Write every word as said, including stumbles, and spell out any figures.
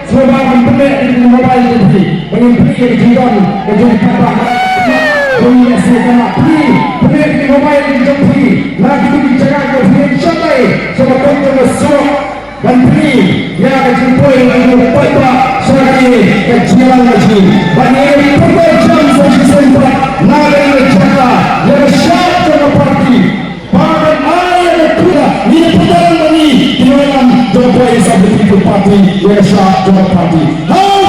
Sngewbha ban pynleh ïa ki mobile jong phi, ban pynleh ïa ki jingdon, ïa ki jingpynbah. Ban ïa se ka ma phi, pynleh ïa ki mobile jong phi na kito ki jaka kiba phi ïeng shatai sha ka bor jong ka surok. Ban pynleh ïa ka jingpoi ka jingpynbah sha ka jingïalang ka jingim. Ban ïa pynbah jam sa jingpynbah na ka jaka ïa ka shap jong ka party. Ba kan ai ïa ka pura, ngi pura ngi, ki nongïalam jong ka Voice of the People Party, ïa ka shap jong ka party. Hau